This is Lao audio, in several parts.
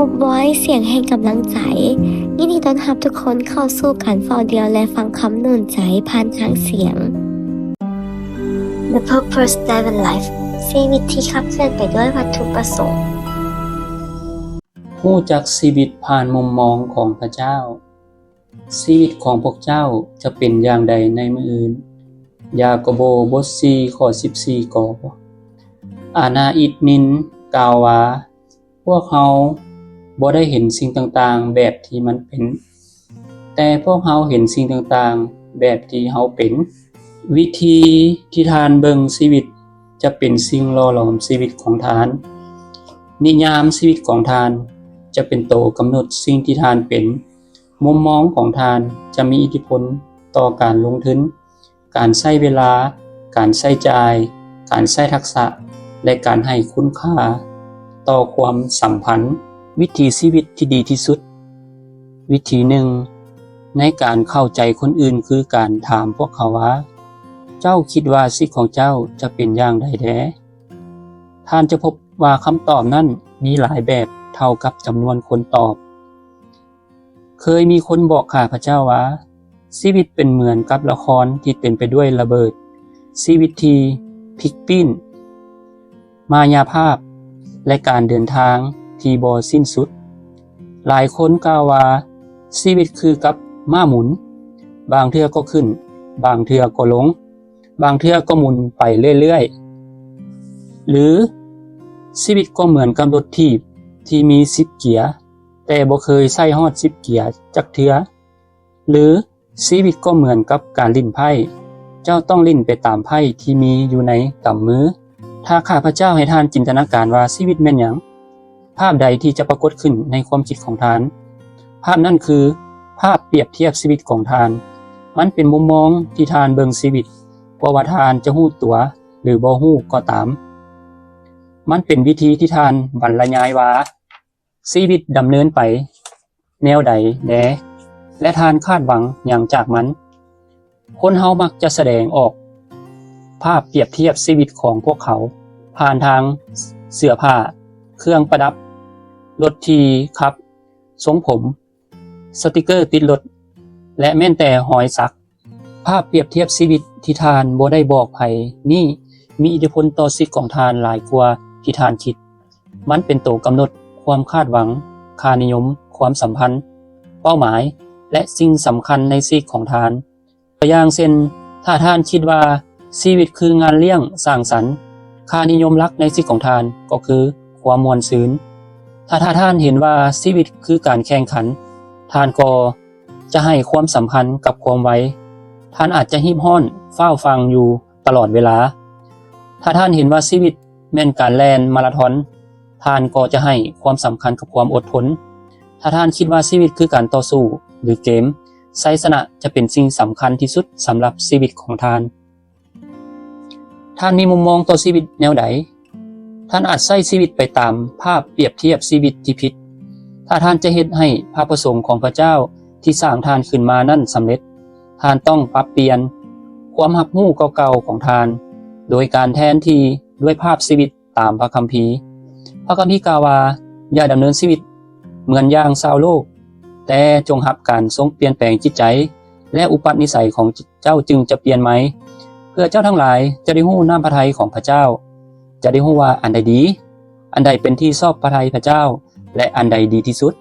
Hope Voice ສຽງແຫ່ງກຳລັງໃຈ ຍິນດີຕ້ອນຮັບທຸກຄົນເຂົ້າສູ່ການເຝົ້າດ່ຽວ ແລະ ຟັງຄຳໜູນໃຈຜ່ານທາງສຽງ. The Purpose Driven Life ຊີວິດທີ່ຂັບເຄື່ອນໄປດ້ວຍວັດຖຸປະສົງ. ຮູ້ຈັກຊີວິດຜ່ານມຸມມອງຂອງພະເຈົ້າ. ຊີວິດຂອງພວກເຈົ້າຈະເປັນຢ່າງໃດໃນມື້ອື່ນ? ຢາໂກໂບ ບົດສີ່ ຂໍ້ສິບສີ່ ກໍ ອານາອິດນິນ ກ່າວວ່າ, ພວກເຮົາບໍ່ໄດ້ເຫັນສິ່ງຕ່າງໆແບບທີ່ມັນເປັນ, ແຕ່ພວກເຮົາເຫັນສິ່ງຕ່າງໆແບບທີ່ເຮົາເປັນ. ວິທີທີ່ທ່ານເບິ່ງຊີວິດຈະເປັນສິ່ງຫຼໍ່ຫຼອມຊີວິດຂອງທ່ານ. ນິຍາມຊີວິດຂອງທ່ານຈະເປັນໂຕກຳນົດສິ່ງທີ່ທ່ານເປັນ. ມຸມມອງຂອງທ່ານຈະມີອິດທິພົນຕໍ່ການລົງທຶນ, ການໃຊ້ເວລາ, ການໃຊ້ຈ່າຍ, ການໃຊ້ທັກສະ ແລະ ການໃຫ້ຄຸນຄ່າຕໍ່ຄວາມສຳພັນ. ວິຖີຊີວິດທີ່ດີທີ່ສຸດ ວິທີໜຶ່ງໃນການເຂົ້າໃຈຄົນອື່ນຄືການຖາມພວກເຂົາວ່າ, ເຈົ້າຄິດວ່າຊີວິດຂອງເຈົ້າຈະເປັນຢ່າງໃດແດ່? ທ່ານຈະພົບວ່າຄຳຕອບນັ້ນມີຫຼາຍແບບເທົ່າກັບຈຳນວນຄົນຕອບ. ເຄີຍມີຄົນບອກຂ້າພະເຈົ້າວ່າ, ຊີວິດເປັນເໝືອນກັບລະຄອນທີ່ເຕັມໄປດ້ວຍລະເບີດ, ຊີວິດທີ່ພິກປີ້ນ, ມາຍາພາບ ແລະ ການເດີນທາງທີ່ບໍ່ສິ້ນສຸດ. ຫຼາຍຄົນກ່າວວ່າ, ຊີວິດຄືກັບມ້າໝູນ, ບາງເທື່ອກໍຂຶ້ນ, ບາງເທື່ອກໍລົງ, ບາງເທື່ອກໍໝູນໄປເລື້ອຍໆ. ຫຼື ຊີວິດກໍເໝືອນກັບລົດຖີບທີ່ມີສິບເກຍ, ແຕ່ບໍ່ເຄີຍໃຊ້ຮອດສິບເກຍຈັກເທື່ອ. ຫຼື ຊີວິດກໍເໝືອນກັບການຫຼິ້ນໄພ້, ເຈົ້າຕ້ອງຫຼິ້ນໄປຕາມໄພ້ທີ່ມີຢູ່ໃນກຳມື. ຖ້າຂ້າພະເຈົ້າໃຫ້ທ່ານຈິນຕະນາການວ່າຊີວິດແມ່ນຫຍັງ, ພາບໃດທີ່ຈະປາກົດຂຶ້ນໃນຄວາມຄິດຂອງທ່ານ? ພາບນັ້ນຄືພາບປຽບທຽບຊີວິດຂອງທ່ານ. ມັນເປັນມຸມມອງທີ່ທ່ານເບິ່ງຊີວິດ, ບໍ່ວ່າທ່ານຈະຮູ້ຕົວ ຫຼື ບໍ່ຮູ້ກໍຕາມ. ມັນເປັນວິທີທີ່ທ່ານບັນລະຍາຍວ່າ ຊີວິດດຳເນີນໄປແນວໃດແດ່ ແລະ ທ່ານຄາດຫວັງຫຍັງຈາກມັນ? ຄົນເຮົາມັກຈະສະແດງອອກພາບປຽບທຽບຊີວິດຂອງພວກເຂົາ ຜ່ານທາງເສື້ອຜ້າ, ເຄື່ອງປະດັບ, ລົດທີ່ຂັບ, ຊົງຜົມ, ສະຕິກເກີຕິດລົດ ແລະ ແມ່ນແຕ່ຮອຍສັກ. ພາບປຽບທຽບຊີວິດທີ່ທ່ານບໍ່ໄດ້ບອກໃຜນີ້ ມີອິດທິພົນຕໍ່ຊີວິດຂອງທ່ານຫຼາຍກວ່າທີ່ທ່ານຄິດ. ມັນເປັນໂຕກຳນົດຄວາມຄາດຫວັງ, ຄ່ານິຍົມ, ຄວາມສຳພັນ, ເປົ້າໝາຍ ແລະ ສິ່ງສຳຄັນໃນຊີວິດຂອງທ່ານ. ຕົວຢ່າງເຊັ່ນ, ຖ້າທ່ານຄິດວ່າຊີວິດຄືງານລ້ຽງສັງສັນ, ຄ່ານິຍົມຫຼັກໃນຊີວິດຂອງທ່ານກໍຄືຄວາມມ່ວນຊື່ນ. ຖ້າ ຖ້າທ່ານເຫັນວ່າຊີວິດຄືການແຂ່ງຂັນ, ທ່ານກໍ ຈະໃຫ້ຄວາມສຳຄັນກັບຄວາມໄວ. ທ່ານອາດຈະຮີບຮ້ອນ, ຟ້າວຟັ່ງຢູ່ຕະຫຼອດເວລາ. ຖ້າທ່ານເຫັນວ່າຊີວິດແມ່ນການແລ່ນມາລາທອນ, ທ່ານກໍຈະໃຫ້ຄວາມສຳຄັນກັບຄວາມອົດທົນ. ຖ້າທ່ານຄິດວ່າຊີວິດຄືການຕໍ່ສູ້ ຫຼື ເກມ, ໄຊຊະນະຈະເປັນສິ່ງສຳຄັນທີ່ສຸດສຳລັບຊີວິດຂອງທ່ານ. ທ່ານມີມຸມມອງຕໍ່ຊີວິດແນວໃດ? ທ່ານອາດໃຊ້ຊີວິດໄປຕາມພາບປຽບທຽບຊີວິດທີ່ຜິດ. ຖ້າທ່ານຈະເຮັດໃຫ້ພະປະສົງຂອງພະເຈົ້າທີ່ສ້າງທ່ານຂຶ້ນມານັ້ນສຳເລັດ, ທ່ານຕ້ອງປັບປ່ຽນຄວາມຮັບຮູ້ເກົ່າໆຂອງທ່ານ ໂດຍການແທນທີ່ດ້ວຍພາບຊີວິດຕາມພະຄຳພີ. ພະຄຳພີກ່າວວ່າ, ຢ່າດຳເນີນຊີວິດເໝືອນຢ່າງຊາວໂລກ, ແຕ່ຈົ່ງຮັບການຊົງປ່ຽນແປງຈິດໃຈ ແລະ ອຸປັດນິໄສຂອງເຈົ້າຈຶ່ງຈະປ່ຽນໃໝ່, ເພື່ອເຈົ້າທັງຫຼາຍຈະໄດ້ຮູ້ນ້ຳພະໄທຂອງພະເຈົ້າ, ຈະໄດ້ຮູ້ວ່າອັນໃດດີ, ອັນໃດເປັນທີ່ຊອບພະໄທພະເຈົ້າ ແລະ ອັນໃດດີທີ່ສຸດ.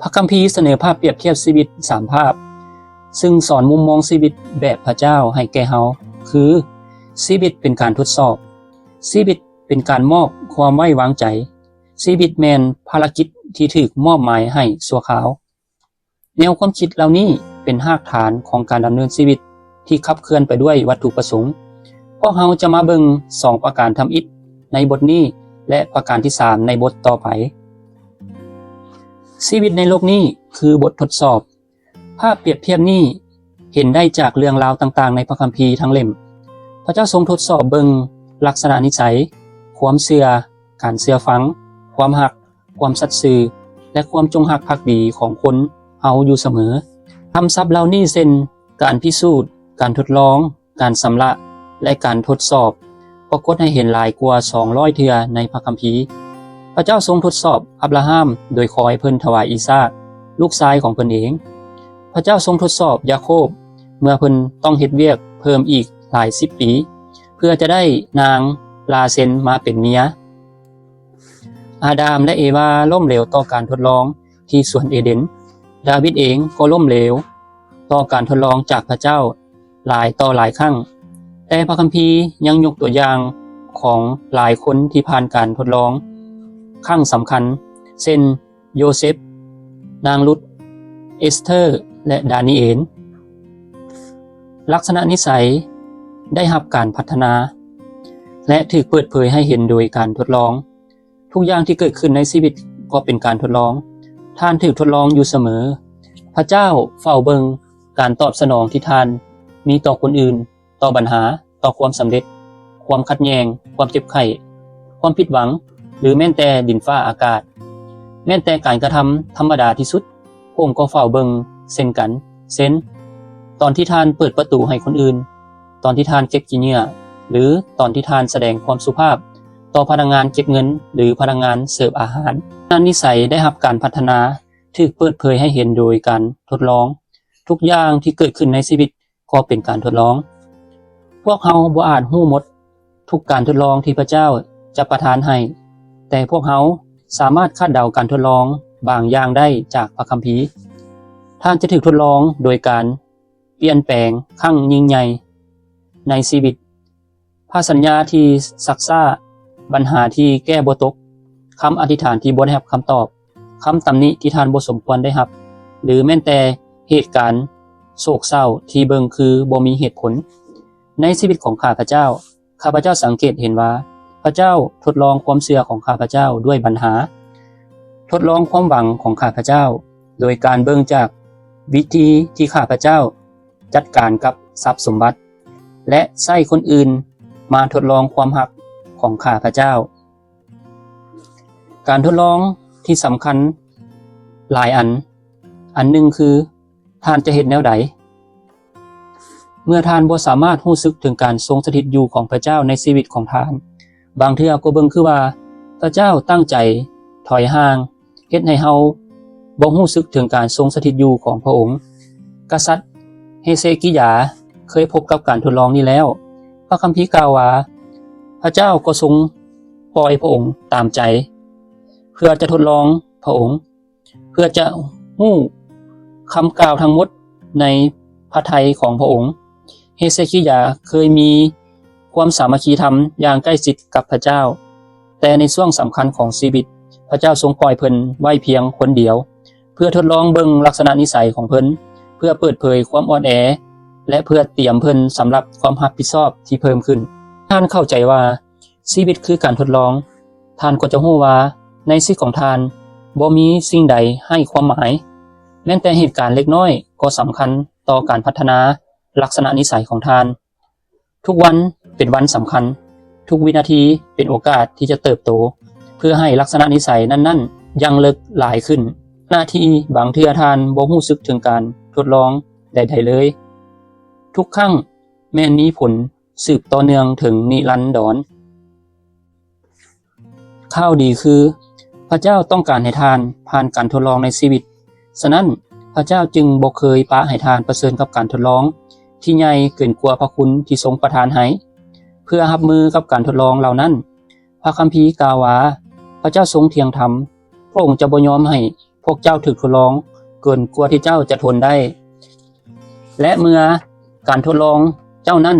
ພະຄຳພີສະເໜີພາບປຽບທຽບຊີວິດສາມພາບ, ຊຶ່ງສອນມຸມມອງຊີວິດແບບພະເຈົ້າໃຫ້ແກ່ເຮົາ, ຄື ຊີວິດເປັນການທົດສອບ, ຊີວິດເປັນການມອບຄວາມໄວ້ວາງໃຈ, ຊີວິດແມ່ນພາລະກິດທີ່ຖືກມອບໝາຍໃຫ້ຊົ່ວຄາວ. ແນວຄວາມຄິດເຫຼົ່ານີ້ເປັນຮາກຖານຂອງການດຳເນີນຊີວິດທີ່ຂັບເຄື່ອນໄປດ້ວຍວັດຖຸປະສົງ. ພວກເຮົາຈະມາເບິ່ງສອງປະການທຳອິດໃນບົດນີ້ ແລະ ປະການທີສາມໃນບົດຕໍ່ໄປ. ຊີວິດໃນໂລກນີ້ຄືບົດທົດສອບ. ພາບປຽບທຽບນີ້ເຫັນໄດ້ຈາກເລື່ອງລາວຕ່າງໆໃນພະຄຳພີທັງເຫຼັ້ມ. ພະເຈົ້າຊົງທົດສອບເບິ່ງລັກສະນະນິໄສ, ຄວາມເຊື່ອ, ການເຊື່ອຟັງ, ຄວາມຮັກ, ຄວາມສັດຊື່ ແລະ ຄວາມຈົງຮັກພັກດີຂອງຄົນເຮົາຢູ່ສະເໝີ. ຄຳສັບເຫຼົ່ານີ້ເຊັ່ນ ການພິສູດ, ການທົດລອງ, ການຊຳລະ ແລະ ການທົດສອບ ປາກົດໃຫ້ເຫັນຫຼາຍກວ່າສອງຮ້ອຍເທື່ອໃນພະຄຳພີ. ພະເຈົ້າຊົງທົດສອບອັບຣາຮາມໂດຍຂໍໃຫ້ເພິ່ນຖວາຍອີສາກ, ລູກຊາຍຂອງເພິ່ນເອງ. ພະເຈົ້າຊົງທົດສອບຢາໂຄບເມື່ອເພິ່ນຕ້ອງເຮັດວຽກເພີ່ມອີກຫຼາຍສິບປີ ເພື່ອຈະໄດ້ນາງລາເຊັນມາເປັນເມຍ. ອາດາມ ແລະ ເອວາລົ້ມເຫຼວຕໍ່ການທົດລອງທີ່ສວນເອເດັນ. ດາວິດເອງກໍລົ້ມເຫຼວຕໍ່ການທົດລອງຈາກພະເຈົ້າຫຼາຍຕໍ່ຫຼາຍຄັ້ງ, ແຕ່ພະຄຳພີຍັງຍົກຕົວຢ່າງຂອງຫຼາຍຄົນທີ່ຜ່ານການທົດລອງຄັ້ງສຳຄັນ ເຊັ່ນ ໂຢເຊັບ, ນາງລຸດ, ເອສເທີ ແລະ ດານີເອນ. ລັກສະນະນິໄສໄດ້ຮັບການພັດທະນາ ແລະ ຖືກເປີດເຜີຍໃຫ້ເຫັນໂດຍການທົດລອງ. ທຸກຢ່າງທີ່ເກີດຂຶ້ນໃນຊີວິດກໍເປັນການທົດລອງ. ທ່ານຖືກທົດລອງຢູ່ສະເໝີ. ພະເຈົ້າເຝົ້າເບິ່ງການຕອບສະໜອງທີ່ທ່ານມີຕໍ່ຄົນອື່ນ, ຕໍ່ບັນຫາ, ຕໍ່ຄວາມສຳເລັດ, ຄວາມຂັດແຍ່ງ, ຄວາມເຈັບໄຂ້, ຄວາມຜິດຫວັງ ຫຼື ແມ່ນແຕ່ດິນຟ້າອາກາດ. ແມ່ນແຕ່ການກະທຳທຳມະດາທີ່ສຸດ, ພະອົງກໍເຝົ້າເບິ່ງເຊັ່ນກັນ, ເຊັ່ນ ຕອນທີ່ທ່ານເປີດປະຕູໃຫ້ຄົນອື່ນ, ຕອນທີ່ທ່ານເກັບຂີ້ເຫຍື້ອ ຫຼື ຕອນທີ່ທ່ານສະແດງຄວາມສຸພາບຕໍ່ພະນັກງານເກັບເງິນ ຫຼື ພະນັກງານເສີບອາຫານ. ນັ້ນນິໄສໄດ້ຮັບການພັດທະນາ, ຖືກເປີດເຜີຍໃຫ້ເຫັນໂດຍການທົດລອງ. ທຸກຢ່າງທີ່ເກີດຂຶ້ນໃນຊີວິດ ກໍເປັນການທົດລອງ. ພວກເຮົາບໍ່ອາດຮູ້ໝົດທຸກການທົດລອງທີ່ພະເຈົ້າຈະປະທານໃຫ້, ແຕ່ພວກເຮົາສາມາດຄາດເດົາການທົດລອງບາງຢ່າງໄດ້ຈາກພະຄຳພີ. ທ່ານຈະຖືກທົດລອງໂດຍການປ່ຽນແປງຄັ້ງຍິ່ງໃຫຍ່ໃນຊີວິດ. ພະສັນຍາທີ່ຊັກຊ້າ, ບັນຫາທີ່ແກ້ບໍ່ຕົກ, ຄຳອະທິຖານທີ່ບໍ່ໄດ້ຮັບຄຳຕອບ, ຄຳຕຳໜິທີ່ທ່ານບໍ່ສົມຄວນໄດ້ຮັບ ຫຼື ແມ່ນແຕ່ເຫດການໂສກເສົ້າທີ່ເບິ່ງຄືບໍ່ມີເຫດຜົນ. ໃນຊີວິດຂອງຂ້າພະເຈົ້າ, ຂ້າພະເຈົ້າສັງເກດເຫັນວ່າ ພະເຈົ້າທົດລອງຄວາມເຊື່ອຂອງຂ້າພະເຈົ້າດ້ວຍບັນຫາ, ທົດລອງຄວາມຫວັງຂອງຂ້າພະເຈົ້າໂດຍການເບິ່ງຈາກວິທີທີ່ຂ້າພະເຈົ້າຈັດການກັບຊັບສົມບັດ ແລະ ໃຊ້ຄົນອື່ນມາທົດລອງຄວາມຮັກຂອງຂ້າພະເຈົ້າ. ການທົດລອງທີ່ສຳຄັນຫຼາຍອັນ, ອັນໜຶ່ງຄື ທ່ານຈະເຮັດແນວໃດ ເມື່ອທ່ານບໍ່ສາມາດຮູ້ສຶກເຖິງການຊົງສະຖິດຢູ່ຂອງພະເຈົ້າໃນຊີວິດຂອງທ່ານ? ບາງເທື່ອກໍເບິ່ງຄືວ່າພະເຈົ້າຕັ້ງໃຈຖອຍຫ່າງ, ເຮັດໃຫ້ເຮົາບໍ່ຮູ້ສຶກເຖິງການຊົງສະຖິດຢູ່ຂອງພະອົງ. ກະສັດເຮເຊກີຢາເຄີຍພົບກັບການທົດລອງນີ້ແລ້ວ. ພະຄຳພີກ່າວວ່າ ພະເຈົ້າກໍຊົງປ່ອຍພະອົງຕາມໃຈ ເພື່ອຈະທົດລອງພະອົງ, ເພື່ອຈະຮູ້ຄຳກ່າວທັງໝົດໃນພະໄທຂອງພະອົງ. ເຮເຊກີຢາເຄີຍມີຄວາມສາມັກຄີທຳຢ່າງໃກ້ຊິດກັບພະເຈົ້າ, ແຕ່ໃນຊ່ວງສຳຄັນຂອງຊີວິດ, ພະເຈົ້າຊົງປ່ອຍເພິ່ນໄວ້ພຽງຄົນດຽວ ເພື່ອທົດລອງເບິ່ງລັກສະນະນິໄສຂອງເພິ່ນ, ເພື່ອເປີດເຜີຍຄວາມອ່ອນແອ ແລະ ເພື່ອຕຽມເພິ່ນສຳລັບຄວາມຮັບຜິດຊອບທີ່ເພີ່ມຂຶ້ນ. ທ່ານເຂົ້າໃຈວ່າຊີວິດຄືການທົດລອງ, ທ່ານກໍຈະຮູ້ວ່າໃນຊີວິດຂອງທ່ານບໍ່ມີສິ່ງໃດໄຮ້ຄວາມໝາຍ. ແມ່ນແຕ່ເຫດການເລັກນ້ອຍກໍສຳຄັນຕໍ່ການພັດທະນາລັກສະນະນິໄສຂອງທ່ານ. ທຸກວັນເປັນວັນສຳຄັນ, ທຸກວິນາທີເປັນໂອກາດທີ່ຈະເຕີບໂຕ ເພື່ອໃຫ້ລັກສະນະນິໄສນັ້ນໆຍັງເລິກຫຼາຍຂຶ້ນ. ຂະນະທີ່ບາງເທື່ອທ່ານບໍ່ຮູ້ສຶກເຖິງການທົດລອງໃດໆເລີຍ, ທຸກຄັ້ງແມ່ນມີຜົນສືບຕໍ່ເນື່ອງເຖິງນິລັນດອນ. ຂ່າວດີຄື ພະເຈົ້າຕ້ອງການໃຫ້ທ່ານຜ່ານການທົດລອງໃນຊີວິດ. ສະນັ້ນ, ພະເຈົ້າຈຶ່ງບໍ່ເຄີຍປະໃຫ້ທ່ານປະເຊີນກັບການທົດລອງທີ່ໃຫຍ່ເກີນກວ່າພະຄຸນທີ່ຊົງປະທານໃຫ້. ເພື່ອຮັບມືກັບການທົດລອງເຫຼົ່ານັ້ນ, ພະຄຳພີກ່າວວ່າ ພະເຈົ້າຊົງທ່ຽງທຳ, ພະອົງຈະບໍ່ຍອມໃຫ້ ພວກເຈົ້າຖືກທົດລອງເກີນກວ່າທີ່ເຈົ້າຈະທົນໄດ້ ແລະ ເມື່ອການທົດລອງເຈົ້ານັ້ນ,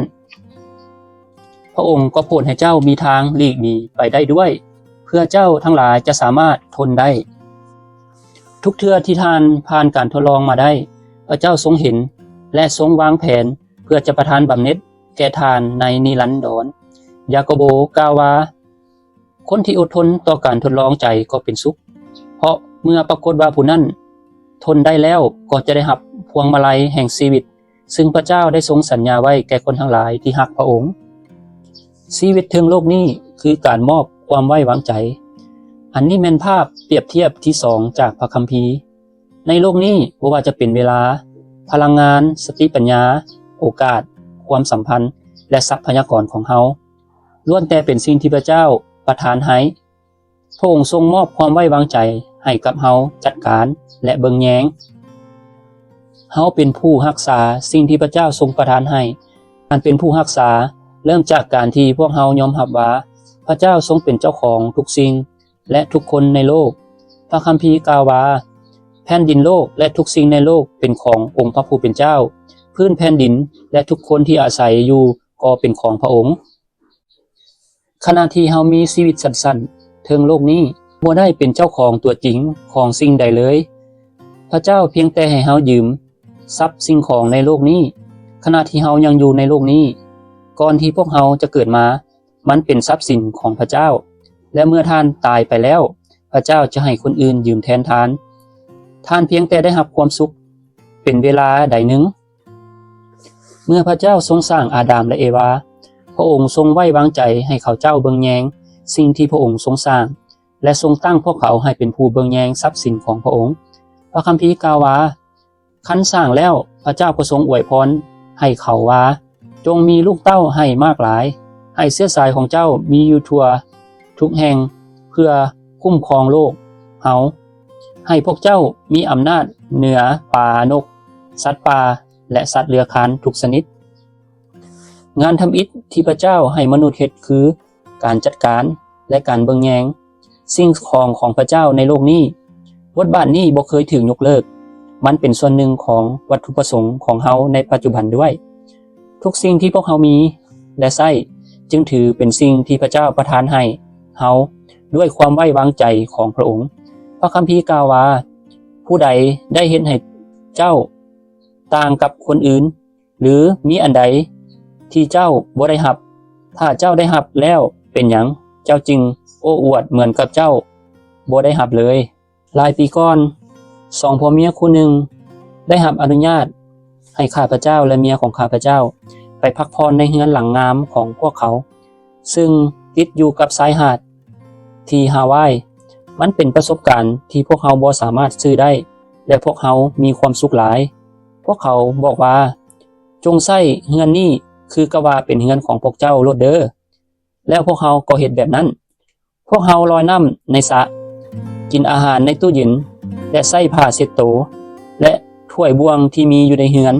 ພະອົງກໍໂປດໃຫ້ເຈົ້າມີທາງຫຼີກໜີໄປໄດ້ດ້ວຍ, ເພື່ອເຈົ້າທັງຫຼາຍຈະສາມາດທົນໄດ້. ທຸກເທື່ອທີ່ທ່ານຜ່ານການທົດລອງມາໄດ້, ພະເຈົ້າຊົງເຫັນ ແລະ ຊົງວາງແຜນເພື່ອຈະປະທານບຳເໜັດແກ່ທ່ານໃນນິລັນດອນ. ຢາໂກໂບກ່າວວ່າ, ຄົນທີ່ອົດທົນຕໍ່ການທົດລອງໃຈກໍເປັນສຸກ, ເພາະເມື່ອປາກົດວ່າຜູ້ນັ້ນທົນໄດ້ແລ້ວ, ກໍຈະໄດ້ຮັບພວງມາໄລແຫ່ງຊີວິດ, ຊຶ່ງພະເຈົ້າໄດ້ຊົງສັນຍາໄວ້ແກ່ຄົນທັງຫຼາຍທີ່ຮັກພະອົງ. ຊີວິດເທິງໂລກນີ້ຄືການມອບຄວາມໄວ້ວາງໃຈ. ອັນນີ້ແມ່ນພາບປຽບທຽບທີສອງຈາກພະຄຳພີ. ໃນໂລກນີ້, ບໍ່ວ່າຈະເປັນເວລາ, ພະລັງງານ, ສະຕິປັນຍາ, ໂອກາດ, ຄວາມສຳພັນ ແລະ ຊັບພະຍາກອນຂອງເຮົາ, ລ້ວນແຕ່ເປັນສິ່ງທີ່ພະເຈົ້າປະທານໃຫ້. ພະອົງຊົງມອບຄວາມໄວ້ວາງໃຈໃຫ້ກັບເຮົາຈັດການ ແລະ ເບິ່ງແຍງ. ເຮົາເປັນຜູ້ຮັກສາສິ່ງທີ່ພະເຈົ້າຊົງປະທານໃຫ້. ການເປັນຜູ້ຮັກສາເລີ່ມຈາກການທີ່ພວກເຮົາຍອມຮັບວ່າ ພະເຈົ້າຊົງເປັນເຈົ້າຂອງທຸກສິ່ງ ແລະ ທຸກຄົນໃນໂລກ. ພະຄຳພີກ່າວວ່າ, ແຜ່ນດິນໂລກ ແລະ ທຸກສິ່ງໃນໂລກເປັນຂອງອົງພະຜູ້ເປັນເຈົ້າ. ພື້ນແຜ່ນດິນ ແລະ ທຸກຄົນທີ່ອາໄສຢູ່ກໍເປັນຂອງພະອົງ. ຂະນະທີ່ເຮົາມີຊີວິດສັ້ນໆເທິງໂລກນີ້, ບໍ່ໄດ້ເປັນເຈົ້າຂອງຕົວຈິງຂອງສິ່ງໃດເລີຍ. ພະເຈົ້າພຽງແຕ່ໃຫ້ເຮົາຢືມຊັບສິ່ງຂອງໃນໂລກນີ້ ຂະນະທີ່ເຮົາຍັງຢູ່ໃນໂລກນີ້. ກ່ອນທີ່ພວກເຮົາຈະເກີດມາ, ມັນເປັນຊັບສິນຂອງພະເຈົ້າ, ແລະ ເມື່ອທ່ານຕາຍໄປແລ້ວ, ພະເຈົ້າຈະໃຫ້ຄົນອື່ນຢືມແທນທ່ານ. ທ່ານພຽງແຕ່ໄດ້ຮັບຄວາມສຸກເປັນເວລາໃດໜຶ່ງ. ເມື່ອພະເຈົ້າຊົງສ້າງອາດາມ ແລະ ເອວາ, ພະອົງຊົງໄວ້ວາງໃຈໃຫ້ເຂົາເຈົ້າເບິ່ງແຍງສິ່ງທີ່ພະອົງຊົງສ້າງ ແລະ ຊົງຕັ້ງພວກເຂົາໃຫ້ເປັນຜູ້ເບິ່ງແຍງຊັບສິນຂອງພະອົງ. ພະຄຳພີກ່າວວ່າ, ຄັນສ້າງແລ້ວ, ພະເຈົ້າກໍຊົງອວຍພອນໃຫ້ເຂົາວ່າ, ຈົ່ງມີລູກເຕົ້າໃຫ້ມາກຫຼາຍ, ໃຫ້ເຊື້ອສາຍຂອງເຈົ້າມີຢູ່ທົ່ວທຸກແຫ່ງ, ເພື່ອຄຸ້ມຄອງໂລກເຮົາ, ໃຫ້ພວກເຈົ້າມີອຳນາດເໜືອປານົກ, ສັດປ່າ ແລະ ສັດເລືອຍຄານທຸກຊະນິດ. ງານທຳອິດທີ່ພະເຈົ້າໃຫ້ມະນຸດເຮັດຄືການຈັດການ ແລະ ການເບິ່ງແຍງສິ່ງຂອງຂອງພະເຈົ້າໃນໂລກນີ້. ບົດບາດນີ້ບໍ່ເຄີຍຖືກຍົກເລີກ. ມັນເປັນສ່ວນໜຶ່ງຂອງວັດຖຸປະສົງຂອງເຮົາໃນປັດຈຸບັນດ້ວຍ. ທຸກສິ່ງທີ່ພວກເຮົາມີ ແລະ ໃຊ້ ຈຶ່ງຖືເປັນສິ່ງທີ່ພະເຈົ້າປະທານໃຫ້ເຮົາດ້ວຍຄວາມໄວ້ວາງໃຈຂອງພະອົງ. ພະຄຳພີກ່າວວ່າ, ຜູ້ໃດໄດ້ເຮັດໃຫ້ເຈົ້າຕ່າງກັບຄົນອື່ນ ຫຼື ມີອັນໃດທີ່ເຈົ້າບໍ່ໄດ້ຮັບ? ຖ້າເຈົ້າໄດ້ຮັບແລ້ວເປັນຫຍັງເຈົ້າຈຶ່ງໂອ້ອວດເໝືອນກັບເຈົ້າບໍ່ໄດ້ຮັບເລີຍ? ຫຼາຍປີກ່ອນ, ສອງຜົວເມຍຄູ່ໜຶ່ງໄດ້ຮັບອະນຸຍາດໃຫ້ຂ້າພະເຈົ້າ ແລະ ເມຍຂອງຂ້າພະເຈົ້າໄປພັກຜ່ອນໃນເຮືອນຫຼັງງາມຂອງພວກເຂົາ, ຊຶ່ງຕິດຢູ່ກັບຊາຍຫາດທີ່ຮາວາຍ. ມັນເປັນປະສົບການທີ່ພວກເຮົາບໍ່ສາມາດຊື້ໄດ້ ແລະ ພວກເຮົາມີຄວາມສຸກຫຼາຍ. ພວກເຂົາບອກວ່າ, ຈົ່ງໃຊ້ເຮືອນນີ້ຄືກັບວ່າເປັນເຮືອນຂອງພວກເຈົ້າໂລດເດີ. ແລ້ວພວກເຮົາກໍເຮັດແບບນັ້ນ. ພວກເຮົາລອຍນ້ຳໃນສະ, ກິນອາຫານໃນຕູ້ເຢັນ ແລະ ໃຊ້ຜ້າເຊັດໂຕ ແລະ ຖ້ວຍບ່ວງທີ່ມີຢູ່ໃນເຮືອນ,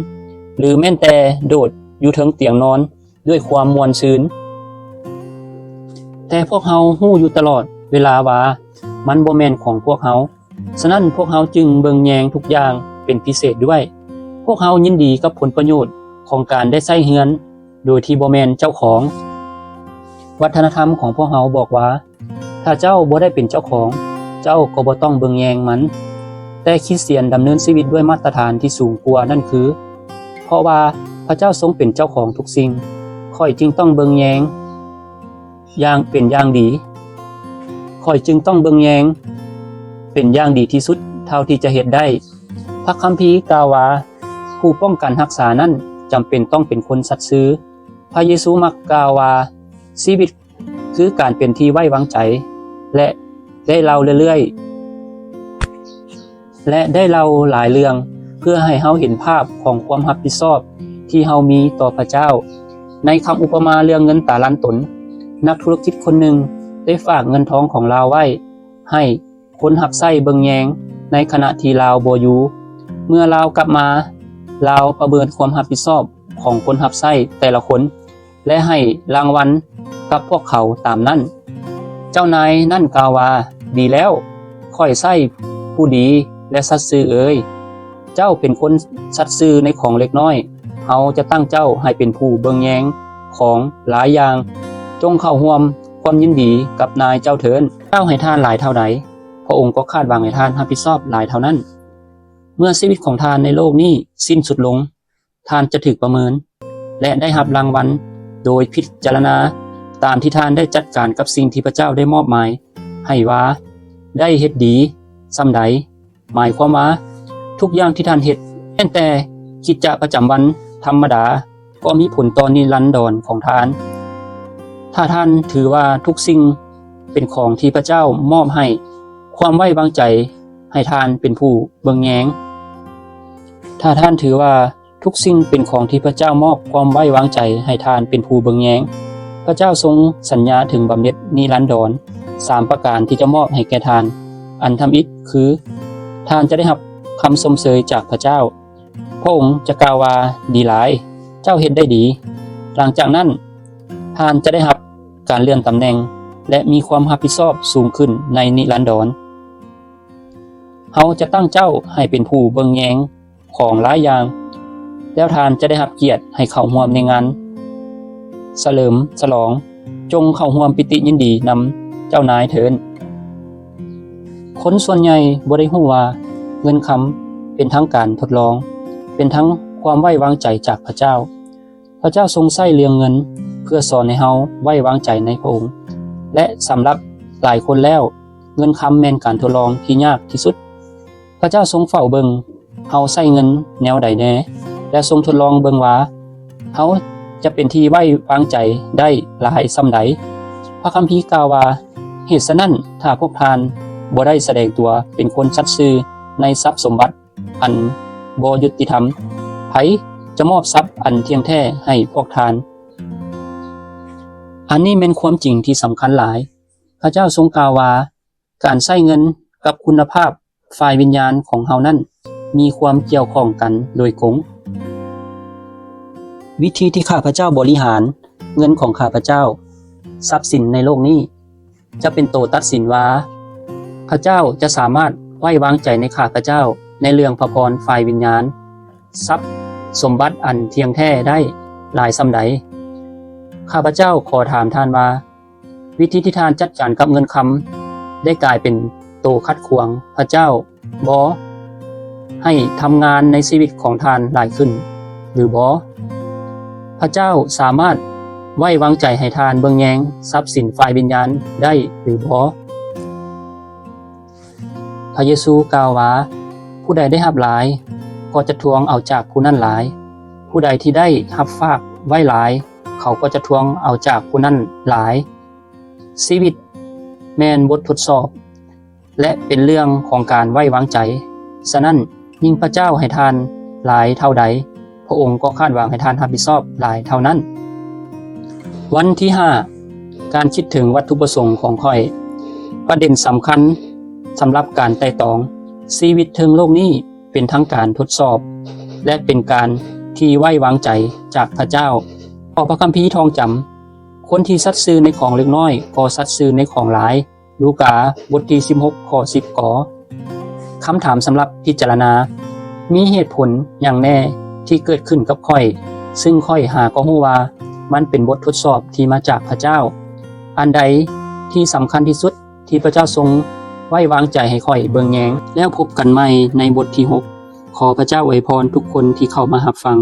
ຫຼື ແມ່ນແຕ່ໂດດຢູ່ເທິງຕຽງນອນດ້ວຍຄວາມມ່ວນຊື່ນ. ແຕ່ພວກເຮົາຮູ້ຢູ່ຕະຫຼອດເວລາວ່າມັນບໍ່ແມ່ນຂອງພວກເຮົາ. ສະນັ້ນ, ພວກເຮົາຈຶ່ງເບິ່ງແຍງທຸກຢ່າງເປັນພິເສດດ້ວຍ. ພວກເຮົາຍິນດີກັບຜົນປະໂຫຍດຂອງການໄດ້ໃຊ້ເຮືອນໂດຍທີ່ບໍ່ແມ່ນເຈົ້າຂອງ. ວັດທະນະທຳຂອງພວກເຮົາບອກວ່າ, ຖ້າເຈົ້າບໍ່ໄດ້ເປັນເຈົ້າຂອງ, ເຈົ້າກໍບໍ່ຕ້ອງເບິ່ງແຍງມັນ. ແຕ່ຄຣິສຕຽນດຳເນີນຊີວິດດ້ວຍມາດຕະຖານທີ່ສູງກວ່ານັ້ນຄື, ເພາະວ່າພະເຈົ້າຊົງເປັນເຈົ້າຂອງທຸກສິ່ງ. ຂ້ອຍຈຶ່ງຕ້ອງເບິ່ງແຍງ ຢ່າງເປັນຢ່າງດີ. ຂ້ອຍຈຶ່ງຕ້ອງເບິ່ງແຍງເປັນຢ່າງດີທີ່ສຸດເທົ່າທີ່ຈະເຮັດໄດ້. ພະຄຳພີກ່າວວ່າ, ຜູ້ປ້ອງກັນຮັກສານັ້ນຈຳເປັນຕ້ອງເປັນຄົນສັດຊື່. ພະເຢຊູມັກກ່າວວ່າ, ຊີວິດຄືການເປັນທີ່ໄວ້ວາງໃຈ ແລະ ໄດ້ເລົ່າເລື້ອຍໆ ແລະ ໄດ້ເລົ່າຫຼາຍເລື່ອງ ເພື່ອໃຫ້ເຮົາເຫັນພາບຂອງຄວາມຮັບຜິດຊອບທີ່ເຮົາມີຕໍ່ພະເຈົ້າ. ໃນຄຳອຸປະມາເລື່ອງເງິນຕາລານຕົນ, ນັກທຸລະກິດຄົນໜຶ່ງໄດ້ຝາກເງິນທອງຂອງລາວໄວ້ໃຫ້ຄົນຮັບໃຊ້ເບິ່ງແຍງໃນຂະນະທີ່ລາວບໍ່ຢູ່. ເມື່ອລາວກັບມາ, ລາວປະເມີນຄວາມຮັບຜິດຊອບຂອງຄົນຮັບໃຊ້ແຕ່ລະຄົນ ແລະ ໃຫ້ລາງວັນກັບພວກເຂົາຕາມນັ້ນ. ເຈົ້ານາຍນັ້ນກ່າວວ່າ, ດີແລ້ວ, ຂ້ອຍໃຊ້ຜູ້ດີ ແລະ ສັດຊື່ເອີຍ. ເຈົ້າເປັນຄົນສັດຊື່ໃນຂອງເລັກນ້ອຍ, ເຮົາຈະຕັ້ງເຈົ້າໃຫ້ເປັນຜູ້ເບິ່ງແຍງຂອງຫຼາຍຢ່າງ. ຈົ່ງເຂົ້າຮ່ວມຄວາມຍິນດີກັບນາຍເຈົ້າເທີ້ນ. ເຈົ້າໃຫ້ທານຫຼາຍເທົ່າໃດ, ພະອົງກໍຄາດຫວັງໃຫ້ທ່ານຮັບຜິດຊອບຫຼາຍເທົ່ານັ້ນ. ເມື່ອຊີວິດຂອງທ່ານໃນໂລກນີ້ສິ້ນສຸດລົງ, ທ່ານຈະຖືກປະເມີນ ແລະ ໄດ້ຮັບລາງວັນໂດຍພິຈາລະນາຕາມທີ່ທ່ານໄດ້ຈັດການກັບສິ່ງທີ່ພະເຈົ້າໄດ້ມອບໝາຍໃຫ້ວ່າໄດ້ເຮັດດີສ່ຳໃດ. ໝາຍຄວາມວ່າທຸກຢ່າງທີ່ທ່ານເຮັດ, ແມ່ນແຕ່ກິດຈະປະຈຳວັນທຳມະດາ, ກໍມີຜົນຕໍ່ນິລັນດອນຂອງທ່ານ. ຖ້າທ່ານຖືວ່າທຸກສິ່ງເປັນຂອງທີ່ພະເຈົ້າມອບໃຫ້, ຄວາມໄວ້ວາງໃຈໃຫ້ທ່ານເປັນຜູ້ເບິ່ງແຍງ. ຖ້າທ່ານຖືວ່າ ທຸກສິ່ງເປັນຂອງທີ່ພະເຈົ້າມອບຄວາມໄວ້ວາງໃຈໃຫ້ທ່ານເປັນຜູ້ເບິ່ງແຍງ. ພະເຈົ້າຊົງສັນຍາເຖິງບຳເນັດນິລັນດອນ ສາມປະການທີ່ຈະມອບໃຫ້ແກ່ທ່ານ. ອັນທຳອິດຄື ທ່ານຈະໄດ້ຮັບຄຳຊົມເຊີຍຈາກພະເຈົ້າ. ພະອົງຈະກ່າວວ່າ, ດີຫຼາຍ, ເຈົ້າເຮັດໄດ້ດີ. ຫຼັງຈາກນັ້ນ, ທ່ານຈະໄດ້ຮັບການເລື່ອນຕຳແໜ່ງ ແລະ ມີຄວາມຮັບຜິດຊອບສູງຂຶ້ນໃນນິລັນດອນ. ເຮົາຈະຕັ້ງເຈົ້າໃຫ້ເປັນຜູ້ເບິ່ງແຍງຂອງຫຼາຍຢ່າງ, ແລ້ວທ່ານຈະໄດ້ຮັບກຽດໃຫ້ເຂົ້າຮ່ວມໃນງານສະເຫຼີມສະຫຼອງ. ຈົ່ງເຂົ້າຮ່ວມປີຕິຍິນດີນຳເຈົ້ານາຍເທີ້ນ. ຄົນສ່ວນໃຫຍ່ບໍ່ໄດ້ຮູ້ວ່າເງິນຄຳເປັນທັງການທົດລອງ, ເປັນທັງຄວາມໄວ້ວາງໃຈຈາກພະເຈົ້າ. ພະເຈົ້າຊົງໃຊ້ເລື່ອງເງິນເພື່ອສອນໃຫ້ເຮົາໄວ້ວາງໃຈໃນພະອົງ, ແລະ ສຳລັບຫຼາຍຄົນແລ້ວ, ເງິນຄຳແມ່ນການທົດລອງທີ່ຍາກທີ່ສຸດ. ພະເຈົ້າຊົງເຝົ້າເບິ່ງເຮົາໃຊ້ເງິນແນວໃດແດ່ ແລະ ຊົງທົດລອງເບິ່ງວ່າເຮົາຈະເປັນທີ່ໄວ້ວາງໃຈໄດ້ຫຼາຍສ່ຳໃດ. ພະຄຳພີກ່າວວ່າ, ເຫດສະນັ້ນ, ຖ້າພວກທ່ານບໍ່ໄດ້ສະແດງຕົວເປັນຄົນສັດຊື່ໃນຊັບສົມບັດອັນບໍ່ຍຸຕິທຳ, ໃຜຈະມອບຊັບອັນທ່ຽງແທ້ໃຫ້ພວກທ່ານ? ອັນນີ້ແມ່ນຄວາມຈິງທີ່ສຳຄັນຫຼາຍ. ພະເຈົ້າຊົງກ່າວວ່າ ການໃຊ້ເງິນກັບຄຸນນະພາບຝ່າຍວິນຍານຂອງເຮົານັ້ນມີຄວາມກ່ຽວຂ້ອງກັນໂດຍກົງ. ວິທີທີ່ຂ້າພະເຈົ້າບໍລິຫານເງິນຂອງຂ້າພະເຈົ້າ, ຊັບສິນໃນໂລກນີ້ ຈະເປັນໂຕຕັດສິນວ່າ ພະເຈົ້າຈະສາມາດໄວ້ວາງໃຈໃນຂ້າພະເຈົ້າໃນເລື່ອງພະພອນຝ່າຍວິນຍານ, ຊັບສົມບັດອັນທ່ຽງແທ້ໄດ້ຫຼາຍສ່ຳໃດ. ຂ້າພະເຈົ້າຂໍຖາມທ່ານວ່າ, ວິທີທີ່ທ່ານຈັດການກັບເງິນຄຳໄດ້ກາຍເປັນໂຕຂັດຂວາງພະເຈົ້າບໍ? ໃຫ້ທຳງານໃນຊີວິດຂອງທ່ານຫຼາຍຂຶ້ນຫຼືບໍ? ພະເຈົ້າສາມາດໄວ້ວາງໃຈໃຫ້ທ່ານເບິ່ງແຍງຊັບສິນຝ່າຍວິນຍານໄດ້ຫຼືບໍ? ພະເຢຊູກ່າວວ່າ, ຜູ້ໃດໄດ້ຮັບຫຼາຍ, ກໍຈະທວງເອົາຈາກຜູ້ນັ້ນຫຼາຍ. ຜູ້ໃດທີ່ໄດ້ຮັບຝາກໄວ້ຫຼາຍ, ເຂົາກໍຈະທວງເອົາຈາກຜູ້ນັ້ນຫຼາຍ. ຊີວິດແມ່ນບົດທົດສອບ ແລະ ເປັນເລື່ອງຂອງການໄວ້ວາງໃຈ. ສະນັ້ນ, ຍິ່ງພະເຈົ້າໃຫ້ທ່ານຫຼາຍເທົ່າໃດ, ພະອົງກໍຄາດຫວັງໃຫ້ທ່ານຮັບຜິດຊອບຫຼາຍເທົ່ານັ້ນ. ວັນທີຫ້າ, ການຄິດເຖິງວັດຖຸປະສົງຂອງຂ້ອຍ. ປະເດັນສຳຄັນສຳລັບການໄຕ່ຕອງ. ຊີວິດເທິງໂລກນີ້ເປັນທັງການທົດສອບ ແລະ ເປັນການທີ່ໄວ້ວາງໃຈຈາກພະເຈົ້າ. ຂໍ້ພະຄຳພີທ່ອງຈຳ, ຄົນທີ່ສັດຊື່ໃນຂອງເລັກນ້ອຍ ກໍສັດຊື່ໃນຂອງຫຼາຍ. ລູກາ ບົດທີສິບຫົກ ຂໍ້ສິບ ກໍ. ຄຳຖາມສຳລັບພິຈາລະນາ, ມີເຫດຜົນຫຍັງແດ່ທີ່ເກີດຂຶ້ນກັບຂ້ອຍ, ຊຶ່ງຂ້ອຍຫາກໍຮູ້ວ່າມັນເປັນບົດທົດສອບທີ່ມາຈາກພະເຈົ້າ? ອັນໃດທີ່ສຳຄັນທີ່ສຸດທີ່ພະເຈົ້າຊົງໄວ້ວາງໃຈໃຫ້ຂ້ອຍເບິ່ງແຍງ? ແລ້ວພົບກັນໃໝ່ໃນບົດທີຫົກ. ຂໍພະເຈົ້າອວຍພອນທຸກຄົນທີ່ເຂົ້າມາຮັບຟັງ.